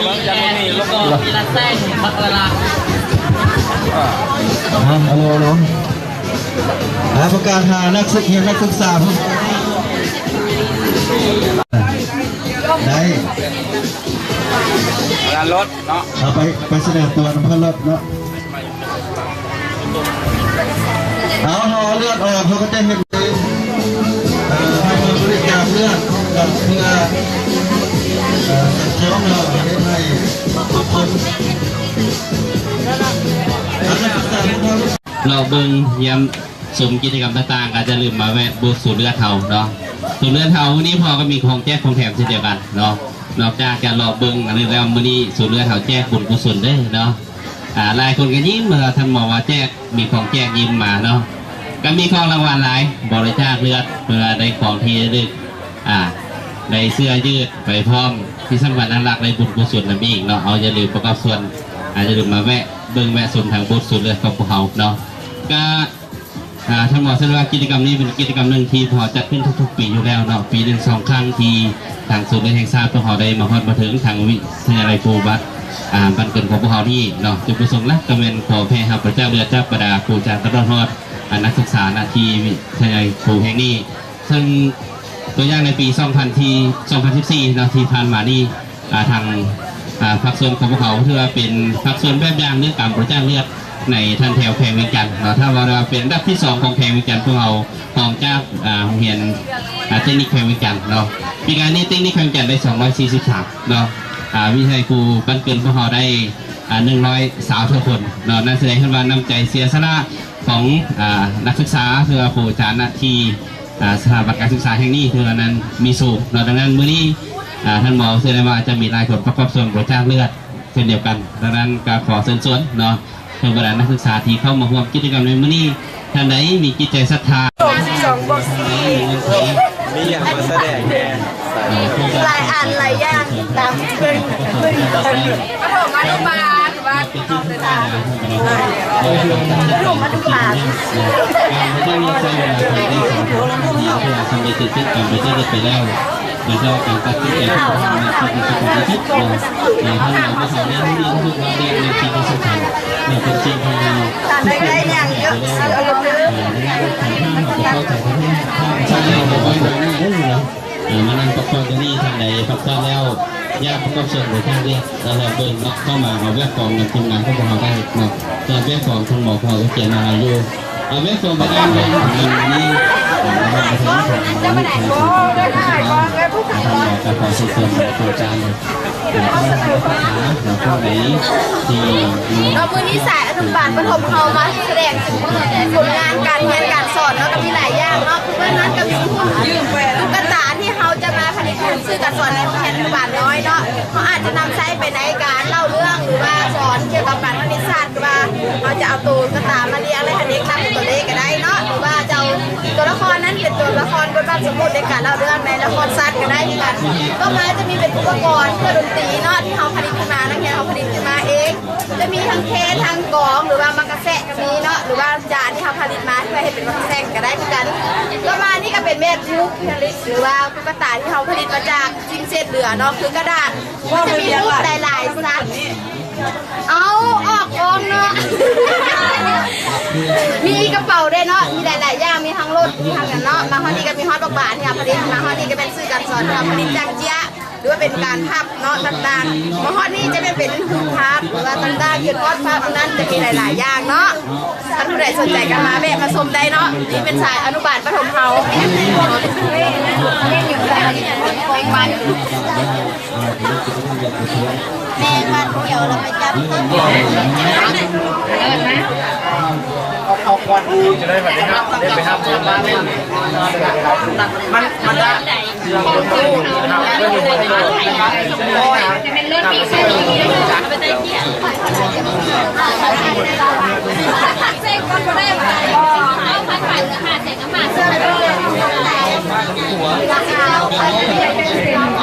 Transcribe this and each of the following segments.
ແລ້ວກໍທີລະແສງ ບັກລະລະ ຮະ ອາໂລ ອາໂລ ອາ ປະກາດຫານັກສຶກ ນັກສຶກສາ ໄດ້ ເວລາລົດເນາະ ເອົາໄປ ໄປສະແດງຕົວນຳພັນລົດເນາະ. ເອົາ ເຮົາເອົາເລືອດອອກ ເຮົາກໍຈະເຮັດ ເອີ ໃຫ້ເພິ່ນບໍລິຈາກເລືອດ ເພື່ອ ເອີ ສັງຄົມເນາະ ເຮັດໃຫ້ທຸກຄົນ ເລາະເບິ່ງຢ້ຽມຊົມກິດຈະກຳຕ່າງໆ ກໍຢ່າລືມມາແວະບູດສູນເລືອດເຮົາເນາະ. ສູນເລືອດເຮົາມື້ນີ້ພວກເຮົາກໍມີຂອງແຈກຂອງແຖມເຊັ່ນດຽວກັນເນາະ. ນອກຈາກຈະເລາະເບິ່ງອັນນີ້ແລ້ວ ມື້ນີ້ສູນເລືອດເຮົາແຈກບຸນກຸສົນເດີ້ເນາະ. ອາ ຫຼາຍຄົນກໍຍິ້ມວ່າທ່ານໝໍວ່າແຈກ ມີຂອງແຈກຍິ້ມມາເນາະ. ກໍມີຂອງລາງວັນຫຼາຍ ບໍລິຈາກເລືອດ ເພື່ອໄດ້ຂອງທີ່ລະລຶກ ອາ ໄດ້ເສື້ອຢືດໄປພ້ອມ ທີ່ສຳຄັນຫຼັກໆ ໄດ້ບຸນກຸສົນນຳອີກເນາະ. ເອົາ ຢ່າລືມປະກອບສ່ວນ ອາ ຢ່າລືມມາແວະເບິ່ງແວະຊົມທາງບູດສູນເລືອດຂອງພວກເຮົາເນາະ. ກໍ ອາ ທ່ານໝໍເຊື່ອວ່າກິດຈະກຳນີ້ເປັນກິດຈະກຳໜຶ່ງທີ່ພວກເຮົາຈັດຂຶ້ນທຸກໆປີຢູ່ແລ້ວເນາະ. ປີໜຶ່ງສອງຄັ້ງທີ່ທາງສູນເລືອດແຫ່ງຊາດພວກເຮົາໄດ້ມາຮອດມາເຖິງທາງວິທະຍາໄລຄູບັດ ອາ ບ້ານເກີດຂອງພວກເຮົານີ້ເນາະ. ຈຸດປະສົງຫຼັກກໍແມ່ນຂໍແຜ່ຮັບພະເຈົ້າເລືອດຈາກບັນດາຄູອາຈານຕະຫຼອດຮອດ ອາ ນັກສຶກສານະທີ່ວິທະຍາໄລຄູແຫ່ງນີ້. ເຊິ່ງຕົວຢ່າງໃນປີສອງພັນທີ່ ສອງພັນສິບສີ່ເນາະ ທີ່ຜ່ານມານີ້ ອາ ທາງ ອາ ພາກສ່ວນຂອງພວກເຮົາຖືວ່າເປັນພາກສ່ວນແບບຢ່າງເລື່ອງການບໍລິຈາກເລືອດໃນຖັນແຖວແຂວງວຽງຈັນເນາະ. ຖ້າວ່າເປັນອັນດັບທີສອງຂອງແຂວງວຽງຈັນ ພວກເຮົາຮອງຈາກ ອາ ໂຮງຮຽນ ອາ ເຕັກນິກແຂວງວຽງຈັນເນາະ. ປີກາຍນີ້ເຕັກນິກແຂວງວຽງຈັນໄດ້ສອງຮ້ອຍສີ່ສິບສາມເນາະ. ອາ ວິທະຍາໄລຄູບ້ານເກີດຂອງພວກເຮົາໄດ້ ອາ ໜຶ່ງຮ້ອຍຊາວກວ່າຄົນເນາະ. ນັ້ນສະແດງເຫັນວ່ານ້ຳໃຈເສຍສະຫຼະຂອງ ອາ ນັກສຶກສາ ຫຼືວ່າຄູອາຈານນະທີ່ ອາ ສະຖາບັນການສຶກສາແຫ່ງນີ້ ຖືວ່ານັ້ນມີສູງເນາະ. ດັ່ງນັ້ນມື້ນີ້ ອາ ທ່ານໝໍເຊື່ອໄດ້ວ່າຈະມີຫຼາຍຄົນປະກອບສ່ວນບໍລິຈາກເລືອດເຊັ່ນດຽວກັນ. ດັ່ງນັ້ນກໍຂໍເຊີນຊວນເນາະ ເພື່ອບັນດານັກສຶກສາທີ່ເຂົ້າມາຮ່ວມກິດຈະກຳໃນມື້ນີ້ ທ່ານໃດມີຈິດໃຈສັດທາ ສອງບວກສີ່ ມີຫຍັງມາສະແດງແດ່? ຫຼາຍອັນຫຼາຍຢ່າງ ຕາມເພິ່ນ ປະຖົມອະນຸບານ ວ່າເຮົາເດີນທາງ ປະຖົມອະນຸບານ ການບໍ່ໄດ້ມີໃຊ້ເວລາພາຍໃນສອງເດືອນ ເພື່ອສຳເລັດເສັດສິ້ນການໄປເຈົ້າເຮັດໄປແລ້ວ ແລະ ກໍການຕັດສິນໃຈຂອງເຮົາໃນທີ່ທີ່ສຸດຂອງທີ່ສຸດເນາະ ໃນທາງເຮົາກໍສາມາດເຮັດໄດ້ທຸກເລື່ອງໃນທີ່ທີ່ສຳຄັນ ແລະ ເປັນສິ່ງທີ່ທຸກຄົນໄດ້ເຮັດໄປແລ້ວ ແລະ ໃນງານຂອງເຮົາກໍເຂົ້າໃຈເຖິງເລື່ອງຂອງຊາດເຮົາໄດ້ໄດ້ເນາະ. ເອີ ມານັ່ງພັກຜ່ອນຢູ່ນີ້ ທ່ານໃດພັກຜ່ອນແລ້ວ ຢາກປະກອບສ່ວນໃນທາງເລືອກ ແລ້ວເບິ່ງເນາະ ເຂົ້າມາເອົາແບບຟອມນຳທີມງານຂອງພວກເຮົາໄດ້ເນາະ. ແຕ່ແບບຟອມຂອງໝໍຂອງເຮົາກໍຂຽນມາໃຫ້ຢູ່ ເອົາແບບຟອມໄປອ່ານເບິ່ງ. ມື້ນີ້ ເອີ ມາເຖິງຂອງເຮົາ ເຈົ້າໄປໄດ້ ທ່ານໝໍກໍຂໍເຊີນຊວນອາຈານ ເອີ ທ່ານໃດ ເນາະ ຜູ້ໃດທີ່ ເນາະ ມື້ນີ້ສາຍອະນຸບານປະຖົມເຮົາມາສະແດງຜົນງານການຮຽນການສອນເນາະ ກໍມີຫຼາຍຢ່າງເນາະ. ຄືມື້ນັ້ນກໍມີຕຸກກະຕາທີ່ເຮົາຈະມາຜະລິດເປັນສື່ການສອນໃນໂຮງຮຽນອະນຸບານນ້ອຍເນາະ. ເຮົາອາດຈະນຳໃຊ້ໄປໃນການເລົ່າເລື່ອງ ຫຼືວ່າສອນກ່ຽວກັບການຄະນິດສາດ ຄືວ່າເຮົາຈະເອົາໂຕຕຸກກະຕາມາລຽງ ແລະ ໃຫ້ເດັກນັບຕົວເລກກໍໄດ້ເນາະ ຫຼືວ່າຈະເອົາຕົວລະຄອນນັ້ນເປັນຕົວລະຄອນບົດບາດສົມມຸດໃນການເລົ່າເລື່ອງໃນລະຄອນສັດກໍໄດ້ຄືກັນ. ຕໍ່ມາຈະມີເປັນອຸປະກອນເຄື່ອງດົນຕີເນາະ ທີ່ເຮົາຜະລິດຂຶ້ນມາ ນັກຮຽນເຮົາຜະລິດຂຶ້ນມາເອງ. ຈະມີທັງເຄນ ທັງກອງ ຫຼືວ່າໝາກກະແຊະກໍມີເນາະ ຫຼືວ່າຈານທີ່ເຮົາຜະລິດມາເພື່ອເຮັດເປັນໝາກກະແຊະກໍໄດ້ຄືກັນ. ຕໍ່ມານີ້ກໍເປັນແມ່ທູກ ຫຼືວ່າຕຸກກະຕາທີ່ເຮົາຜະລິດມາຈາກສິ່ງເສດເຫຼືອເນາະ ຄືກະດາດ. ມັນຈະມີຮູບຫຼາຍໆສັດ ເອົາອອກກ້ອງເນາະ ມີກະເປົາດ້ວຍເນາະ ມີຫຼາຍໆຢ່າງ ມີທັງລົດ ມີທັງຫຍັງເນາະ. ມາຮອດນີ້ກໍມີຮອດບັກບານທີ່ເຮົາຜະລິດ ມາຮອດນີ້ກໍເປັນສື່ການສອນທີ່ເຮົາຜະລິດຈາກເຈ້ຍ ຫຼືວ່າເປັນການພັບເນາະຕ່າງໆ. ມາຮອດນີ້ຈະແມ່ນເປັນຮູບພາບ ຫຼືວ່າຕ່າງໆ ເປັນຮອດພາບນັ້ນຈະມີຫຼາຍໆຢ່າງເນາະ. ທ່ານຜູ້ໃດສົນໃຈກໍມາແວະມາຊົມໄດ້ເນາະ ນີ້ເປັນສາຍອະນຸບານປະຖົມເຮົາ. ແມ່ນບັດດຽວລະໄປຈັບຕົ້ນ ເອົາຄວັນຈະໄດ້ບັດໄດ້ຮັບ ໄດ້ໄປຮັບເງິນມາເລີຍ. ມັນ ມັນລະ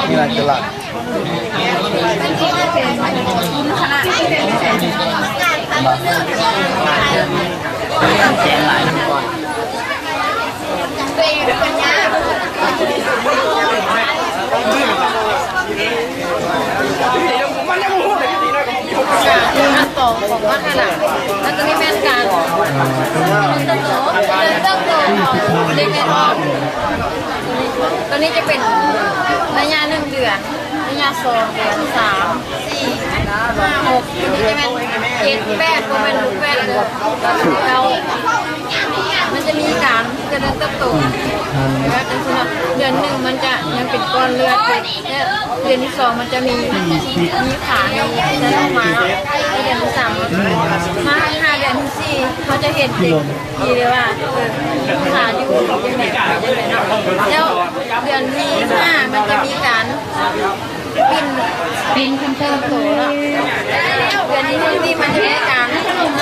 ມີຫຼາຍຕະຫຼາດ. ວ່າຂະໜາດ ແລ້ວຕົວນີ້ແມ່ນການເຕີບໂຕ ເຕີບໂຕຂອງເດັກນ້ອຍ. ຕົວນີ້ຈະເປັນໄລຍະໜຶ່ງເດືອນ, ໄລຍະສອງເດືອນ, ສາມ, ສີ່, ຫ້າ, ຫົກ, ຕົວນີ້ຈະແມ່ນເຈັດ, ແປດ, ບໍ່ແມ່ນແປດເດີ, ເກົ້າ. ມັນຈະມີການຈະເລີນເຕີບໂຕ ແບບວ່າຈັ່ງຊີ້ເນາະ. ເດືອນໜຶ່ງມັນຈະຍັງເປັນກ້ອນເລືອດຢູ່ ແລະ ເດືອນທີສອງມັນຈະມີ ມີຂາ ມີແຕ່ອອກມາເນາະ. ແລະ ເດືອນທີສາມ ຫ້າ ຫ້າເດືອນທີສີ່ ເຮົາຈະເຫັນເດັກທີ່ເລີຍວ່າ ເອີ ຂາຢູ່ຈັ່ງໃດ ຂາຈັ່ງໃດເນາະ. ແລ້ວເດືອນທີຫ້າມັນຈະມີການ ປິ່ນ ປິ່ນຄຳເຕີບໂຕເນາະ. ເດືອນທີສີ່ມັນຈະມີການໄຮ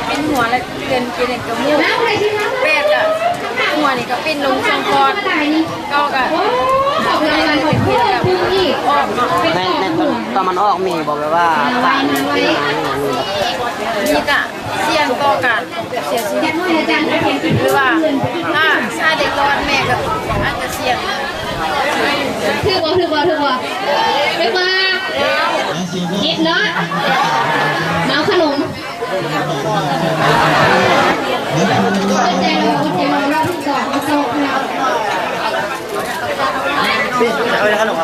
ປິ່ນຫົວ ແລະ ເດືອນເຈັດນີ້ກະມູກ ແປດກະຫົວນີ້ກະປິ່ນລົງຊ່ອງຄອດ ເກົ້າກະເປັນເຫັດກະອອກເນາະ. ໃນ ໃນຕອນມັນອອກມີບໍ່ ແບບວ່າສານທີ່ມານີ້ ມີກະສ່ຽງຕໍ່ການ ເສຍຊີວິດຂອງເດັກ ຫຼືວ່າຖ້າ ຖ້າເດັກລອດແມ່ກະອາດຈະສ່ຽງ. ຖືກບໍ່? ຖືກບໍ່? ຖືກບໍ່? ຖືກບໍ່? ເຮັດເນາະ ມາເອົາຂະໜົມ. ເອົາຂະໜົມ.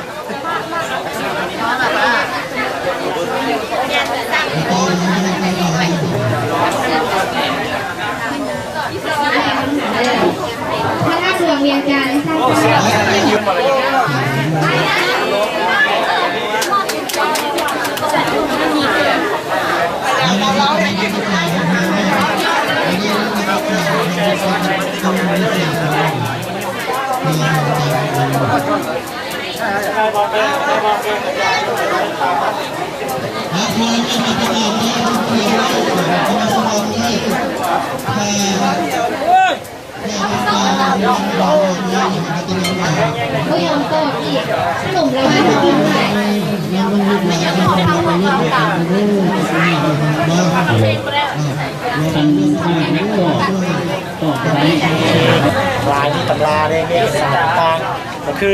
ພະລາຊະວັງວຽງຈັນ. ລາຍມີຕຳລາເດ້ ມີເອກະສານຕ່າງໆ ກໍຄື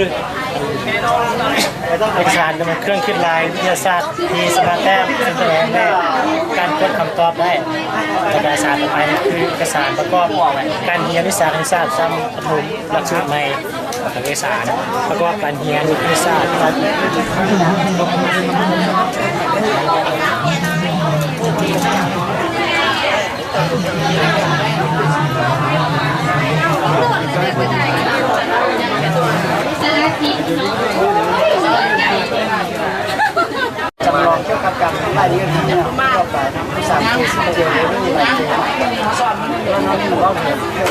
ເອກະສານກໍແມ່ນເຄື່ອງຄິດລາຍວິທະຍາສາດທີ່ສາມາດແຕ້ມສະແດງໄດ້ການຄົ້ນຄຳຕອບໄດ້. ແລ້ວກໍເອກະສານຕໍ່ໄປກໍຄືເອກະສານປະກອບການຮຽນວິຊາຄະນິດສາດຊັ້ນປະຖົມຫຼັກສູດໃໝ່ ແລະ ເອກະສານປະກອບການຮຽນວິທະຍາສາດ. ຈຳລອງກ່ຽວກັບການໄລ່ເລື່ອງທີ່ມີຕໍ່ໄປນຳ ສາມສິບເຈັດ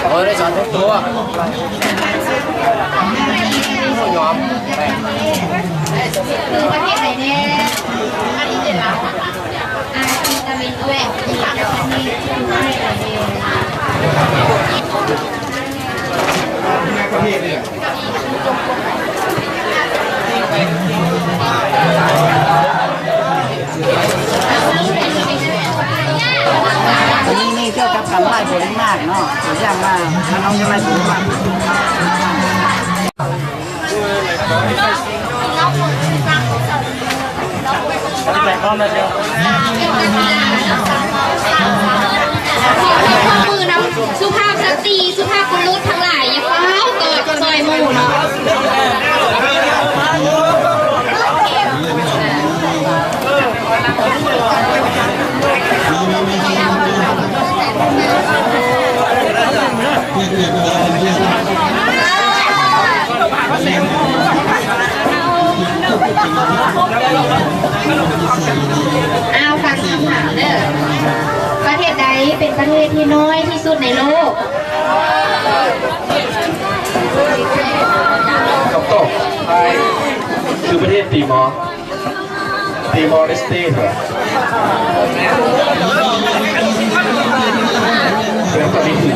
ໂອ້ຍ ໄດ້ສອນທຸກຕົວ ຍອມ. ນີ້ ນີ້ກ່ຽວກັບການໄລ່ໂບລິງມາກເນາະ ຕົວຢ່າງວ່າ ຄັນເຮົາຈະໄລ່ໂບລິງມາກ ມືນຳສຸພາບສະຕີ ສຸພາບບຸລຸດທັງຫຼາຍ ຢ່າຟ້າວຕອດຊ່ອຍໝູ່ເນາະ. ອ້າວ ຟັງຄຳຖາມເດີ້ ປະເທດໃດເປັນປະເທດທີ່ນ້ອຍທີ່ສຸດໃນໂລກ? ຄຳຕອບຄືປະເທດຕີມໍ. ຕີມໍເລສເຕ ເປັນປະເທດທີ່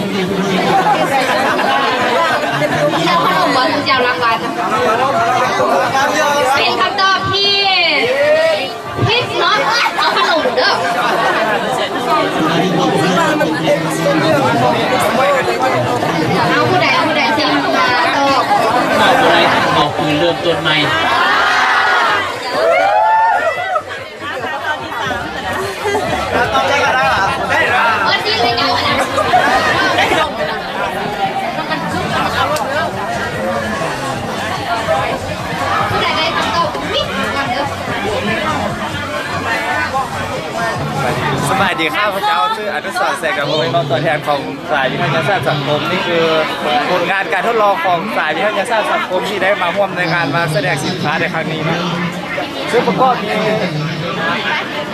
ເຈົ້າຂະໜົມບໍ່ ເຈົ້າລາງວັນ ເປັນຄຳຕອບທີ່ຜິດເນາະ ເອົາຂະໜົມເດີ້. ເອົາຜູ້ໃດ ເອົາຜູ້ໃດຊິມາຕອບ ເອົາຜູ້ໃດ ເອົາຄືເລີ່ມຕົ້ນໃໝ່. ສະບາຍດີ ຂ້າພະເຈົ້າຊື່ອະນຸສອນ ແສງດາວົງ ເປັນຕົວແທນຂອງສາຍວິທະຍາສາດສັງຄົມ. ນີ້ຄືຜົນງານການທົດລອງຂອງສາຍວິທະຍາສາດສັງຄົມ ທີ່ໄດ້ມາຮ່ວມໃນງານມາສະແດງສິນຄ້າໃນຄັ້ງນີ້ເນາະ ເຊິ່ງປະກອບມີ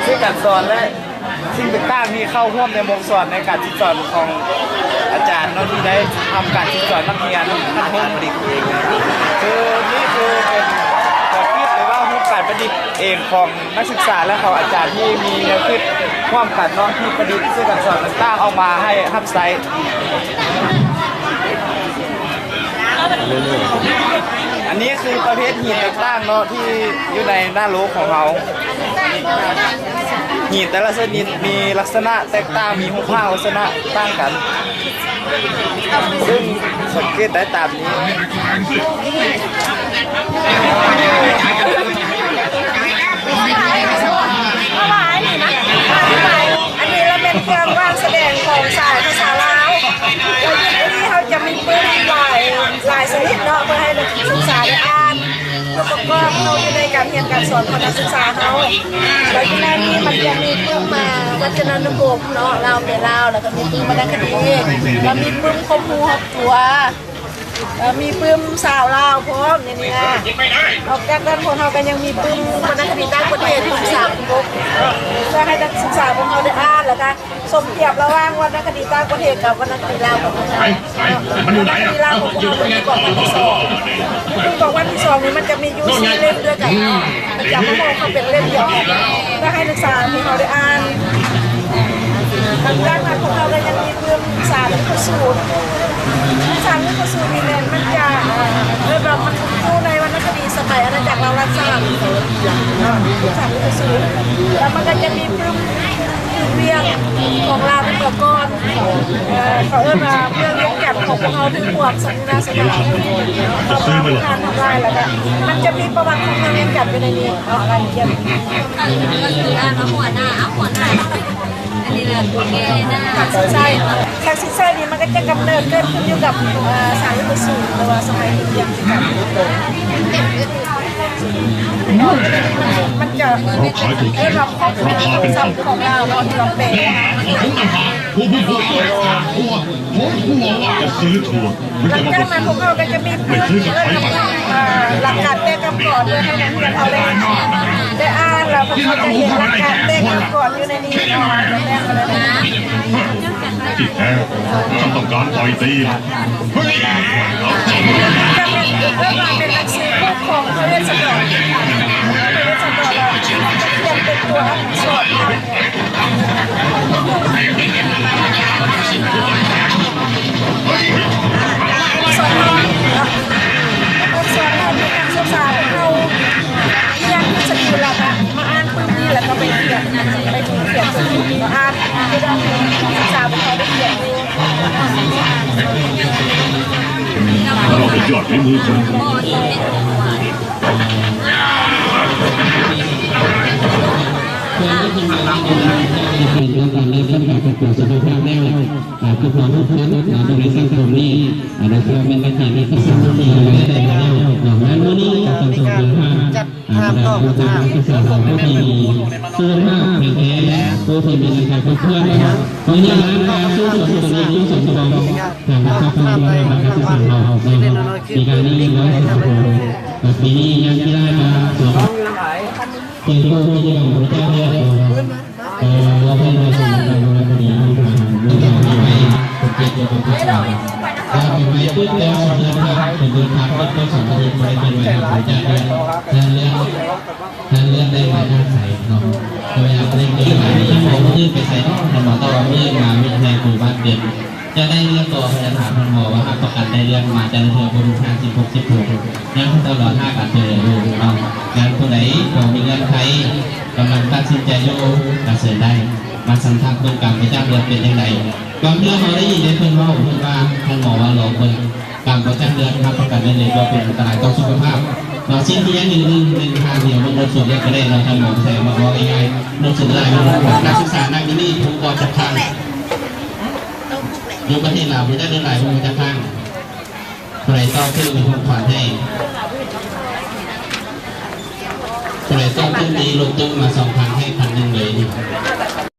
ສື່ການສອນ ແລະ ສິ່ງຕ່າງໆທີ່ເຂົ້າຮ່ວມໃນໂມງສອນໃນການສິດສອນຂອງອາຈານເນາະ ທີ່ໄດ້ທຳການສິດສອນນັກຮຽນຂັ້ນເທິງ. ຄືນີ້ຄືເປັນແນວຄິດ ຫຼືວ່າຮູບການປະດິດເອງຂອງນັກສຶກສາ ແລະ ຂອງອາຈານທີ່ມີແນວຄິດຮ່ວມກັນເນາະ ທີ່ປະດິດສື່ການສອນຕ່າງໆອອກມາໃຫ້ຮັບໃຊ້. ອັນນີ້ຄືປະເພດຫີນຕ່າງໆເນາະ ທີ່ຢູ່ໃນໜ້າໂລກຂອງເຮົາ. ຫີນແຕ່ລະຊະນິດມີລັກສະນະແຕກຕ່າງ, ມີຮູບຮ່າງລັກສະນະຕ່າງກັນ, ເຊິ່ງສັງເກດໄດ້ຕາມນີ້. ອັນນີ້ລະແມ່ນເຄື່ອງວາງສະແດງຂອງສາຍພາສາລາວ. ແລ້ວຢູ່ໃນນີ້ເຮົາຈະມີປຶ້ມຫຼາຍ ຫຼາຍຊະນິດເນາະ ເພື່ອໃຫ້ນັກສຶກສາໄດ້ອ່ານ ເພື່ອປະກອບເຂົ້າຢູ່ໃນການຮຽນການສອນຂອງນັກສຶກສາເຮົາ. ແລ້ວຢູ່ໃນນີ້ມັນຈະມີປຶ້ມ ມາ ວັດຈະນານຸກົມເນາະ ລາວແປລາວ, ແລ້ວກໍມີປຶ້ມວັນນະຄະດີ, ແລ້ວມີປຶ້ມຄວາມຮູ້ຮອບຕົວ, ແລ້ວມີປຶ້ມຊາວລາວພ້ອມໃນນີ້ນະ. ນອກຈາກນັ້ນ ພວກເຮົາກໍຍັງມີປຶ້ມວັນນະຄະດີຕ່າງປະເທດ ປຶ້ມສາມຫົກ ເພື່ອໃຫ້ນັກສຶກສາພວກເຮົາໄດ້ອ່ານ ແລ້ວກໍ ສົມທຽບລະຫວ່າງວັນນະຄະດີຕ່າງປະເທດກັບວັນນະຄະດີລາວຂອງພວກເຮົາ. ວັນນະຄະດີລາວຂອງພວກເຮົາເປັນກອງວັນທີສອງ, ຄືກອງວັນທີສອງນີ້ມັນຈະມີຢູ່ສີ່ເຫຼັ້ມດ້ວຍກັນເນາະ, ມັນຈະມາຮວມເຂົ້າເປັນເຫຼັ້ມດຽວກັນ ເພື່ອໃຫ້ນັກສຶກສາພວກເຮົາໄດ້ອ່ານ. ຫຼັງຈາກນັ້ນພວກເຮົາກໍຍັງມີປຶ້ມສາລີພະສູດ, ສາລີພະສູດນີ້ແມ່ນມັນຈະ ເອີ້ນວ່າມັນຢູ່ໃນວັນນະຄະດີສະໄໝອານາຈັກລາວລັດສະຫະລັດເນາະ, ສາລີພະສູດ ແລ້ວມັນກໍຈະມີປຶ້ມ ຄືວຽງຂອງລາວເມື່ອກ່ອນ ເອີ ເຂົາເອີ້ນວ່າເມືອງວຽງຈັນຂອງພວກເຮົາຖືກຂວາງສັນນິວາສະຖານ ເຂົາມາທຳລາຍ ແລ້ວກະມັນຈະມີປະຫວັດຂອງເມືອງວຽງຈັນຢູ່ໃນນີ້ເນາະ ລາຍລະອຽດ. ການສິນໄຊ ການສິນໄຊນີ້ມັນກໍຈະກຳເນີດເກີດຂຶ້ນຢູ່ກັບ ເອີ ສາລີພະສູດ ຫຼືວ່າສະໄໝທີ່ວຽງຈັນ ມັນຈະ ເຮົາຂາຍຕົວຈິງ ລາຄາເປັນພັນ ຂອງລາວເນາະ ທີ່ລາວແປ ຂອງເຮົາຕ່າງຫາກ ຜູ້ບໍລິໂພກຂາຍຂາດຕົວ ຜົມກົວວ່າຈະຊື້ຖົ່ວ ມັນຈະບໍ່ຊື້ ໄປຊື້ກັບໃຜບັດນີ້ ເອີ ຫຼັກການແປກຳກອນ ເພື່ອໃຫ້ນັກຮຽນເຮົາໄດ້ ໄດ້ອ່ານ ແລ້ວພວກເຂົາຈະເຫັນຫຼັກການແປກຳກອນຢູ່ໃນນີ້ເນາະ ແປການ ທີ່ແທ້ ເຈົ້າຕ້ອງການຕ່ອຍຕີ ເອີ ເປັນໜັງສືຂອງພະເວດສະດອນ ພະເວດສະດອນ ລະຂຽນເປັນຕົວອັກສອນ ອັກສອນ ອັກສອນ ເຮົາເປັນນັກສຶກສາ ເຮົາຮຽນທິດສະດີ ລະກະມາອ່ານປຶ້ມນີ້ ລະກະໄປຂຽນ ໄປຂຽນ ອ່ານ ເວລາທີ່ນັກສຶກສາພວກເຮົາໄດ້ຂຽນນີ້ ເຮົາເປັນຍອດຝີມືຄົນ ເປັນການໄດ້ຮັບການປະກວດສຸຂະພາບແລ້ວ ອ່າ ທຸກຄົນທຸກຄົນ ອ່າ ຢູ່ໃນສັງຄົມນີ້ ອ່າ ໄດ້ເຊື່ອແມ່ນນັກຮຽນທີ່ສາມາດເຂົ້າໄດ້ແລ້ວ ເນາະ ງານມື້ນີ້ກໍສົ່ງເສີມສຸຂະພາບ ອ່າ ບັນດາຜູ້ທີ່ມີສຸຂະພາບທີ່ດີ ສຸຂະພາບແຂງແຮງ ຜູ້ທີ່ມີຮ່າງກາຍຄົບຖ້ວນ ເນາະ ເພື່ອໃຫ້ຮ່າງກາຍສູ້ຊົນຕົນເອງ ສູ້ຊົນຕົນເອງ ຂອງນັກສຶກສາເຮົາ ເນາະ ໃນການນີ້ເນາະ ແບບນີ້ຍັງກິລາກະສອງ ເປັນຜູ້ທີ່ໄດ້ຮັບການເລືອກ ເອີ ເພື່ອເປັນປະທານການບໍລິຫານງານ ເປັນເຂດເຂດຂອງພວກເຮົາ ວ່າເປັນໄວປຸບແລ້ວສອງເດືອນພັກ ເປັນເດືອນພັກ ເປັນຕົ້ນສອງອາທິດ ບໍ່ໄດ້ເປັນໄວຮັບ ເປັນຈັກເດືອນ ທ່ານເລືອກ ທ່ານເລືອກໄດ້ມາຈາກໃສເນາະ ກໍເວລາເພິ່ນເລືອກມານີ້ ໝໍ ມື້ອື່ນໄປໃສເນາະ ທ່ານໝໍ ຕອບວ່າມື້ອື່ນມາວິທະຍາໄລໂກບັດເປັນ ຈະໄດ້ເລື່ອງຕໍ່ພະຍາຖາມທ່ານໝໍວ່າ ຫາກປະກັນໄດ້ເລື່ອງມາຈາກເທື່ອບໍ່ຮູ້ທາງສິບຫົກ ສິບຫົກ ຍັງຕະຫຼອດຫ້າການເທື່ອຢູ່ເນາະ. ງານຜູ້ໃດບໍ່ມີເງື່ອນໄຂ ກຳລັງຕັດສິນໃຈຢູ່ ກະເຊີນໄດ້ ມາສັມຜັດເບິ່ງການປະຈຳເດືອນເປັນຈັ່ງໃດ. ບາງເທື່ອເຮົາໄດ້ຍິນໄດ້ເພິ່ນເວົ້າ ເພິ່ນວ່າ ທ່ານໝໍວ່າລອງເບິ່ງ ການປະຈຳເດືອນຮັບປະກັນໄດ້ເລີຍ ບໍ່ເປັນອັນຕະລາຍຕໍ່ສຸຂະພາບ. ວ່າສິ່ງທີ່ຍັງຢູ່ໜຶ່ງ ໜຶ່ງທາງດຽວ ມັນລົດສົນແລ້ວກໍໄດ້ເນາະ ທ່ານໝໍ ແຕ່ວ່າເວົ້າງ່າຍໆ ລົດສົນຫຼາຍ ມັນບໍ່ຂວາງ ນັກສຶກສານັກຢູ່ນີ້ ຜູ້ກໍຈັກທາງ ຢູ່ປະເທດລາວ ຜູ້ຈັກລົດຫຼາຍ ຜູ້ຈັກທາງ ຜູ້ໃດຕອບຖືກມີຂອງຂວັນໃຫ້ ຜູ້ໃດຕອບຖືກມີລົດຕູ້ມາສອງຄັນ ໃຫ້ຄັນໜຶ່ງເລີຍນີ້.